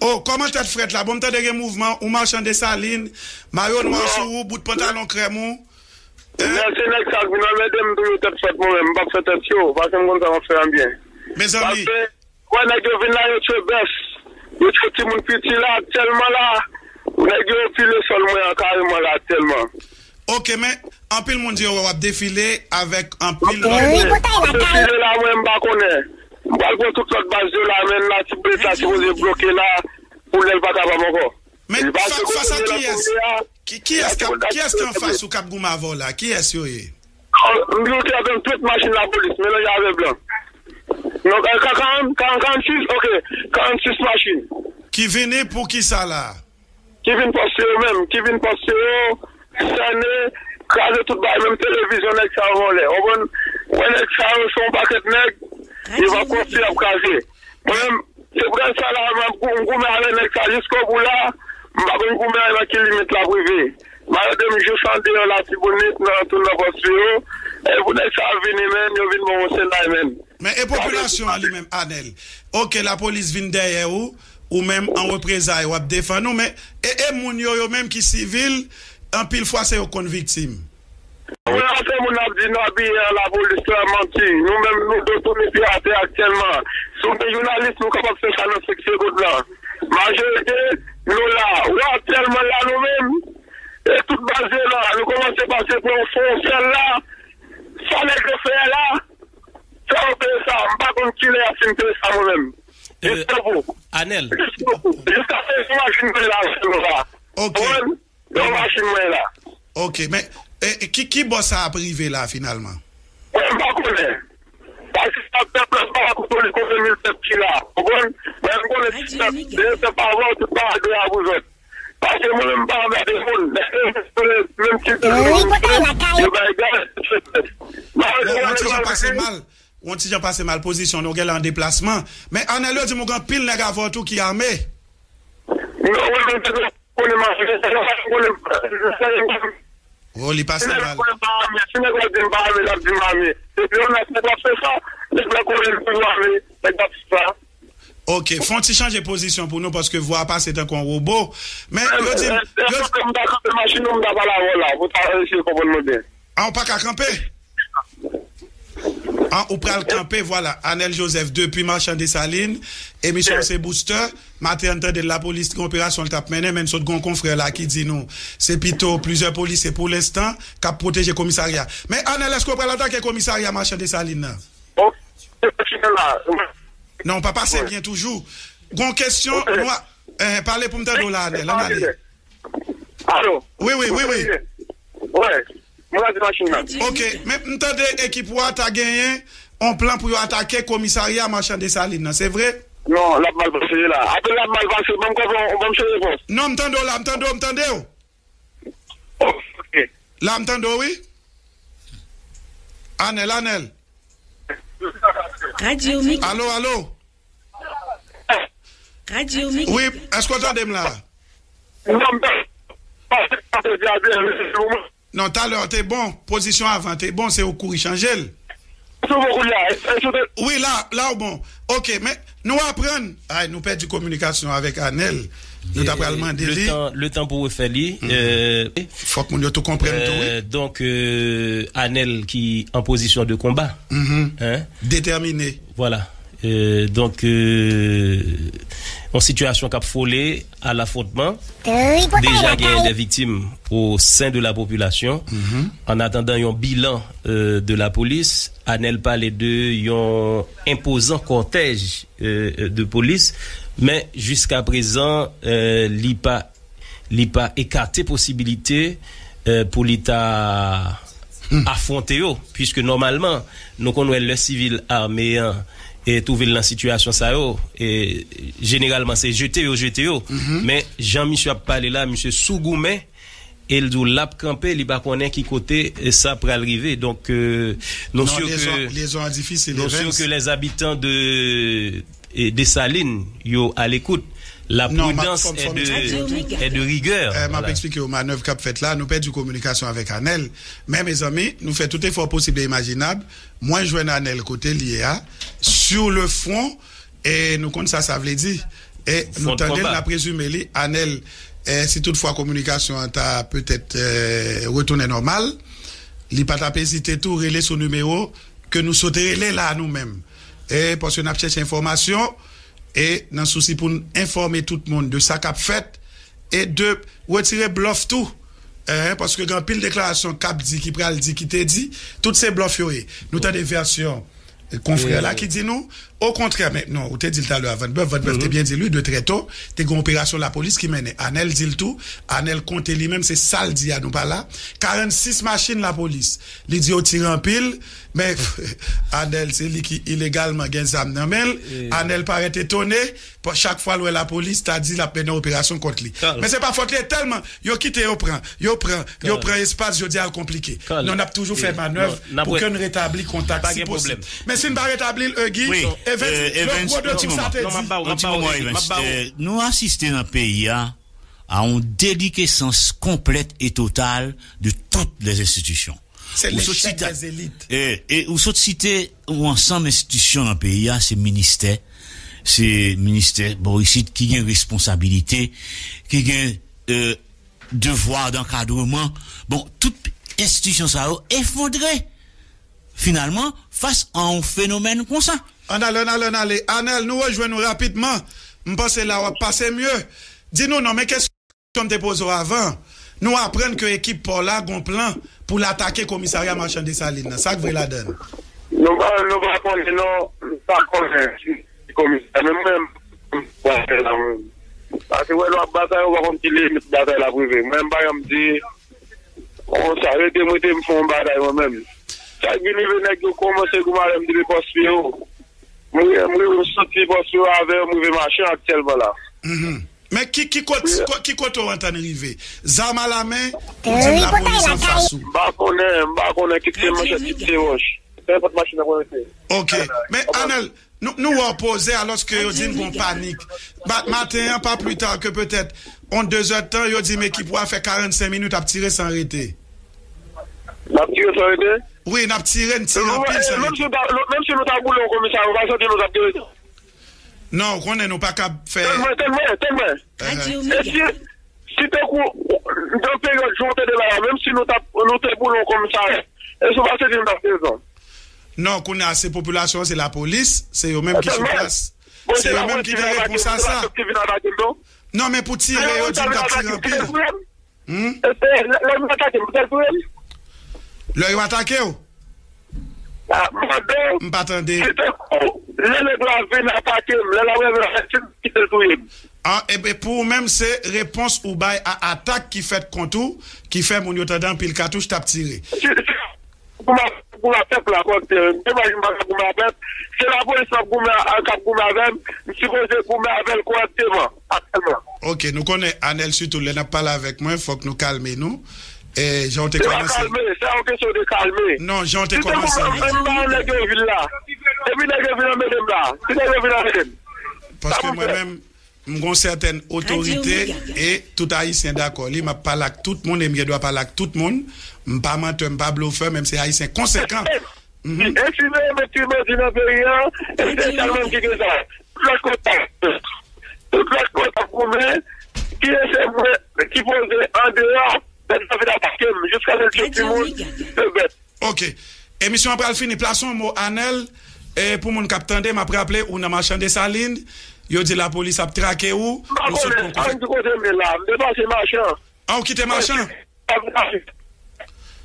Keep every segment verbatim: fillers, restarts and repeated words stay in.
Oh, kòman tèt frèt la? Bon, m tande gen mouvman, ou machann Desalin, mayo nwa sou ou, bout pantalon krèm ou. Hein? Mèsi nèg sa k vin anmède m, toujou tèt frèt mwen menm, m p ap fè tèt cho, paske m konn sa m ap fè an byen. Mezanmi. Paske, wè nèg yo vin la, yo tchwe bèf, yo tchwe timoun piti la, aktyèlman la, nèg yo pile sòl mwen an kareman la aktyèlman. Ok, men anpil moun di yo wè w ap defile avèk anpil lòt moun. Wi, poutay lakay. Defile la, mwen, m pa konnen. M pral pran tout lòt baz yo la, men la, ti brit la sipoze bloke la, pou lè l pa kapab ankò. Men fa- fas a kiyès? Ki, kiyès k ap- kiyès ki anfas ou k ap goumen avè w la? Kiyès yo ye? M di w te antann tout machin lapolis, melanje avè blan. Non, ka- ka- karant- karant- karannsis, ok, karannsis machin. Ki vini pou ki sa la? Ki vin pòs yo menm, ki vin pòs yo, sène, kraze tout bagay, menm televizyon nèg sa yo vòlè. Ou konprann? Wè nèg sa yo se yon pakèt nèg, yo pa konsi y ap kraze. Mwen menm, se pou sa la, m ap gou- m goumen avèk nèg sa jiskobou la, m pa konn goumen nan ki limit l ap rive. M ap rete m jis andeyò Latibonit, nan tou nan pòs yo, e pou nèg sa vini, men, yo vin ban m yon sendal, men. Men e popilasyon an li menm, Anèl? Ok, lapolis vin dèyè ou, ou menm an reprezay, w ap defann ou, men e, e moun yo, yo menm ki sivil, anpil fwa se yo k konn viktim. Mwen antre moun ap di nou abiye an lapolis, se manti. Nou menm, nou do tounen pye atè aktyèlman. Si w te jounalis, nou kapab fè sa nan senk segonn lan. Majorite, nou la. Ou aktyèlman la, nou menm, e tout baz yo la. Nou kòmanse pase pran yon fon sèl la. Sa nèg yo fè la, sa yo peye sa. M pa konn kilè y ap fin peye sa mwen menm. Jiskobou. Anèl. Jiskobou. Jiskaske yon machin mwen la, se nou la. Ok. Konprann? Yon machin mwen la. Ok, men e, e, ki, ki bò sa ap rive la finalman? Mwen, m pa konnen. Paske sa pèp la pa kote li konnen mil pèp ki la. Konprann? Mwen, m konnen ti pèp, se pèp avan, tout pa de a pou zòt. Paske mwen menm m pa anmède moun. Menm ti yo bay gaz. Yon ti jan pase mal. Yon ti jan pase mal pozisyon nou genlè an deplasman. Men Anèl yo di m ou gen anpil nèg avè w tou ki ame. Non, mwen menm se konnen m ame. Oh, li pase mal. Si nèg la di m pa ame, l ap di m ame. Depi yon nèg ap fè sa, nèg la konnen l toujou ame, nèg ap fè sa. Ok, fè yon ti chanje pozisyon pou nou, paske vwa a pase tankou yon wobo. Men yo di m, yo di m pa kanpe machin ou m ta pale avè w la, pou ta eseye konprann mwen byen. Ah, ou pa ka kanpe? Ah, ou pral kanpe, vwala. Anèl Joseph, depi Machan Desalin, emisyon se Booster. Maten an, n tande lapolis gen operasyon l t ap mennen, men n sot gen yon konfrè la ki di nou se pito plizyè polisye pou lenstan k ap pwoteje komisarya. Men Anèl, èske w pral atake komisarya Machan Desalin nan? Non, w pa pase byen toujou. Gon kesyon, nou a, eh, pale pou m tande w la, Anèl, ann ale. Alo? Wi, wi, wi, wi. Wi. Mwen la di machin nan. Ok, men m tande ekip ou a ta genyen yon plan pou yo atake komisarya Machan Desalin nan, se vre? Non, l ap mal pase la. Apre l ap mal pase, ban m konprann, ban m chanje pòs. Non, m tande w la, m tande w, m tande w. Ok. La, m tande w, wi. Anèl, Anèl. Radyo Mik. Alo, alo. Radyo Mik. Wi, èske w tande m la? Non, talè te bon, pozisyon avan te bon, se ou kouri chanje l. Wi, la, la w bon. Ok, men nou aprann. Ay, nou pèdi kominikasyon avèk Anèl. Nou ta pral mande li. Letan, letan pou refè li. Fòk moun yo tou konprann tou, wi. Donk, Anèl ki an pozisyon de konba. Detèmine. Vwala. Euh, donk, euh, yon sitiyasyon k ap fole a lafwontman. Deja genyen de viktim o sen de la popilasyon. An atandan yon bilan, euh, de lapolis, Anèl pale de yon enpozan kòtèj, euh, de polis, men jiskaprezan, euh, li pa li pa ekate posibilite, euh, pou li ta afwonte yo, piske nòmalman, nou konn wè lè sivil ame an e twouve l nan sitiyasyon sa yo, e jeneralman se jete yo jete yo. Men jan misye ap pale la, misye sou goumen, e l di w l ap kanpe, li pa konnen ki kote, e sa pral rive. Donk, euh, nou si ke, nou si ke les habitants de e Desalin, yo à l'écoute. La prudence est de, est de rigueur. M ap eksplike w manèv k ap fèt la. Nou pèdi kominikasyon avèk Anèl. Men, mezanmi, nou fè tout efò posib e imajinab. Mwen jwenn Anèl kote l ye a, sur le front, e nou konn sa sa vle di. E nou tande l, n ap rezime li. Anèl, eh, si toutfwa kominikasyon an ta petèt, eh, retounen nòmal, li pa t ap ezite tou rele sou nimewo ke nou sot rele la nou menm. E paske n ap chèche enfòmasyon, e nan sousi pou n enfòme tout moun de sa k ap fèt, e de retire blòf tou. Eh, paske gen anpil deklarasyon k ap di, ki pral di, ki te di, tout se blòf yo ye. Nou tande vèsyon konfrè la ki di nou, okontrè, men non, ou te di l talè a, Van Bèf, Van Bèf te byen di l, wi, de trè to, te gen operasyon lapolis ki mennen. Anèl di l tou, Anèl konte li menm, se sa l di a, nou pa la. Karannsis machin lapolis. Li di yo tire anpil, men Anèl, se li ki ilegalman gen zam nan men l. Anèl parèt etone, pa- chak fwa l wè lapolis, ta di l ap mennen operasyon kont li. Men se pa fòt li, e tèlman yo kite yo pran, yo pran, yo pran espas, jodi a l konplike. Non, n ap toujou fè manèv pou ke n retabli kontak si posib. Men si n pa retabli l, Guy, Evans, le gwo de tout sa te di. Yon ti moman, Evans. Eh, nou asiste nan peyi a a yon delikesans konplèt e total de toutes les institutions. Se lechèk dè zelit. E, e ou sot site yon ansanm enstitisyon nan peyi a, se ministè, se ministè bò isit ki gen responsabilite, ki gen, eh, devwa d'ankadreman. Bon, tout enstitisyon sa yo efondre finalman fas a yon fenomèn konsa. Ann ale, ann ale, ann ale. Anèl, nou rejwenn ou rapidman. M panse la w ap pase mye. Di nou non, men kesyon m te poze w avan. Nou aprann ke ekip pa w la gon plan pou l atake komisarya Machan Desalin nan. Sa k vre ladan l? Nou pa, nou pa konnen non, nou pa konnen si, si komisè, men mwen, m pa fè la, mwen. Paske wè nou ap batay, ou pa konn ki limit batay la ap rive. Mwen, m pa janm di, konsa, rete, m rete, m fè yon batay mwen menm. Sa k vin rive, nèg yo kòmanse goumen avè m depi pòs pye yo. M rive, m rive, m soti pòs pye yo avè yo, m rive Machan aktyèlman la. Men ki, ki kot, ki kote w antann rive? Zam a la men, ou di m lapolis anfas ou. M pa konnen, m pa konnen, kit se manchèt, kit se wòch. Nenpòt machin nan konekte. Ok. Men Anèl, nou, nou wè w poze alòske yo di n gon panik. Maten an, pa pli ta ke petèt on de zè tan, yo di m ekip ou a fè karannsenk minit ap tire san rete. N ap tire san rete? Wi, n ap tire, n tire anpil san rete. Menm si nou ta, menm si nou ta boule yon komisarya, ou pa santi nou t ap tire? Non, ou konnen nou pa kab fè. Tann mwen, tann mwen, tann mwen. E si, si te kou, nan peryòd jan w te de la, menm si nou t ap, nou te boule yon komisarya, èske w pa santi nou t ap tire san? Non, kounye a se popilasyon, se lapolis, se yo menm ki sou plas. Se yo menm ki gen repons a sa. Non, men pou tire, yo di n t ap tire anpil. Hmm? E, e, lè, lè yo atake m, se l touye m. Lè yo atake w? Ah, m mande w. M pa tande. Si te kou, lè nèg la vin atake m, lè l ap leve la, si m kite l touye m. Ah, e ben, pou ou menm, se repons ou bay a atak ki fèt kont ou, ki fè moun yo tande anpil katouch t ap tire. Si, si, Pou m ap, pou m ap pèp la kòrèkte, m te pa di m pa ka goumen a pèp. Se lapolis m ap goumen a, k ap goumen avè m, m sipoze goumen avè l kòrèkteman, aktyèlman. Ok, nou konnen Anèl, sitou lè n ap pale avèk mwen, fòk nou kalme nou. E, jan w te kòmanse. Se pa kalme, se yon kesyon de kalme. Non, jan w te kòmanse. Si te pou m, m pa yon nèg yo vin la. Epi nèg yo vin anmele m la. Si nèg yo vin anmele m. Paske mwen menm, m gon sètèn otorite e tout Ayisyen dakò. Li, m ap pale ak tout moun e m gen dwa pale ak tout moun. M pa mantè, m pa blofè, men m se Ayisyen konsekan. Mhm. E si nou mete mezi nan peyi an, espesyalman ki gen sa. Tout lòt kote, tout lòt kote ap goumen, ki se mwen ki poze andeyò, lè yo vin atake m, jiskaske l tchouk timoun, se bèt. Ok. Emisyon an pral fini. Plase yon mo, Anèl. E pou moun k ap tande, m ap raple, ou nan Machan Desalin. Yo di lapolis ap trake ou. M pa konnen, sa m di kote m ye la. M te pase Machan. Ah, ou kite Machan? M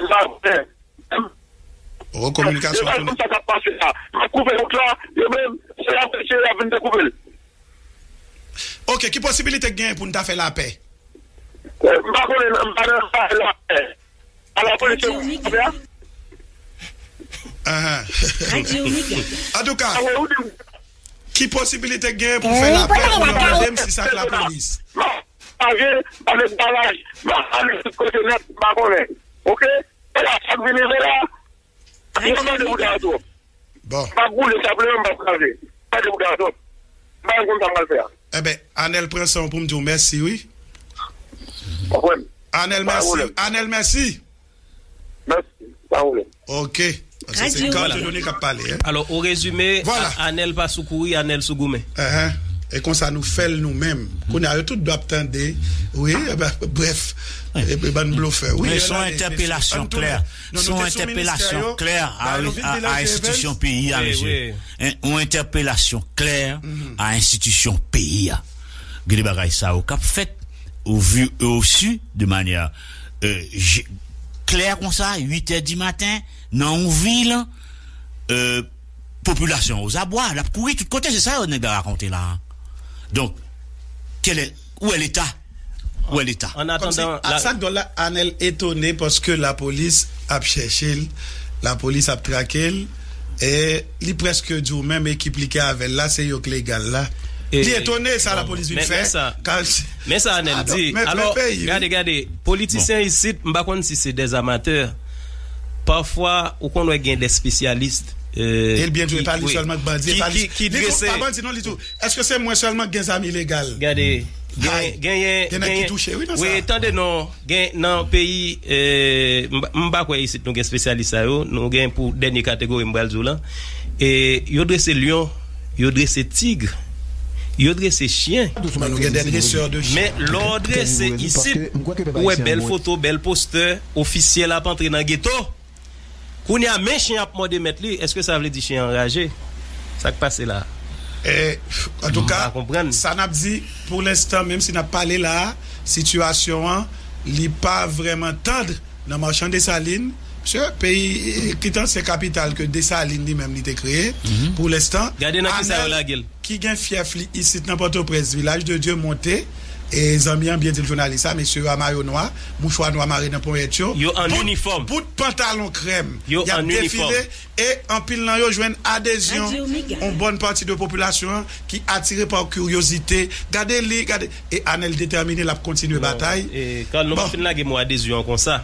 pa konnen. Oh, kominikasyon tounen. Se pa konsa k ap pase la. M ap koupe wout la, yo menm, se lapolis yo ap vin dekoupe l. Ok, ki posibilite k genyen pou n ta fè lapè? M pa konnen, m pa nan fè lapè. A la polis yo, Antouka, ki posibilite k genyen pou fè lapè, ou nan mande m si sa k lapolis? Non, pa gen, pa met balaj, pa ale tout kote nèt, m pa konnen. Ok? E la, sa k vin rive la, yo mande pou ta twòp. Bon. M ap boule sa pou li menm, m ap kraze. Mande pou ta twòp. M pa konn sa m pral fè a. Enben, Anèl pran san w pou m di w mèsi, wi. Anèl, mèsi. Anèl, mèsi. Mèsi. Pa pwoblèm. Ok. Paske se Carl Dieudonné k ap pale, hein. Alò, o rezime, Anèl pa sou kouri, Anèl sou goumen. E konsa nou fè l nou menm. Kounye a, yo tout dwe ap tande. Wi, e ben, brèf, e, e bann blofè. Wi, se yon entèpelasyon klè. Se yon entèpelasyon klè a, a enstitisyon peyi a, mesye. Yon entèpelasyon klè a enstitisyon peyi a. Gen de bagay sa yo k ap fèt, ou vi, ou si, de manyè klè konsa, uit è di maten, nan yon vil, popilasyon an ozabwa, l ap kouri tout kote, se sa yo nèg la rakonte la. Donk, kèlè, ou wè leta? Ou wè leta? An atandan, la, sa k dwòl la, Anèl etone paske lapolis ap chèche l, lapolis ap trake l, e li prèske di w menm ekip li ki avè l la, se yo k legal la. Li etone sa lapolis vin fè. Men sa Anèl di. Alò, gade, gade, politisyen isit, m pa konn si se dèzamatè. Pafwa, ou konn wè gen de spesyalis. E l byen di w, e pa li sèlman k bandi, e pa li. Li tou, pa bandi non, li tou. Èske se mwen sèlman k gen zam ilegal? Gade, genyen, genyen, genyen. Gen nèg ki touche, wi, nan sa. Wi, tande non, gen nan peyi, m pa kwè isit nou gen spesyalis sa yo, nou gen pou dènye kategori m pral di w lan. E yo drese lyon, yo drese tig, yo drese chyen. Men lè w drese isit, ou wè bèl foto, bèl postè, ofisyèl ap antre nan geto. Kounye a, men chen ap mòde mèt li, èske sa vle di chen an raje? Sa k pase la? Antouka, sa n ap di, pou lenstan, menm si n ap pale la a, sitiyasyon an, li pa vrèman tand nan machann Desalin. Paske peyi, ki t ansyen kapital ke Desalin li menm li te kreye, pou lenstan, Anèl, ki gen fyèf li isit nan Pòtoprens, Vilaj de Dye, monte. E zanmi an byen di l, jounalis la, mesye yo a mayo nwa, mouchwa nwa mare nan ponyèt yo, bout pantalon krèm, y ap defile. E anpil nan yo jwenn adezyon yon bòn pati de popilasyon an ki atire pa kiryozite. Gade li, gade. E Anèl detèmine l ap kontinye batay. Bon. Kan nou pa fin lage mo adezyon an konsa.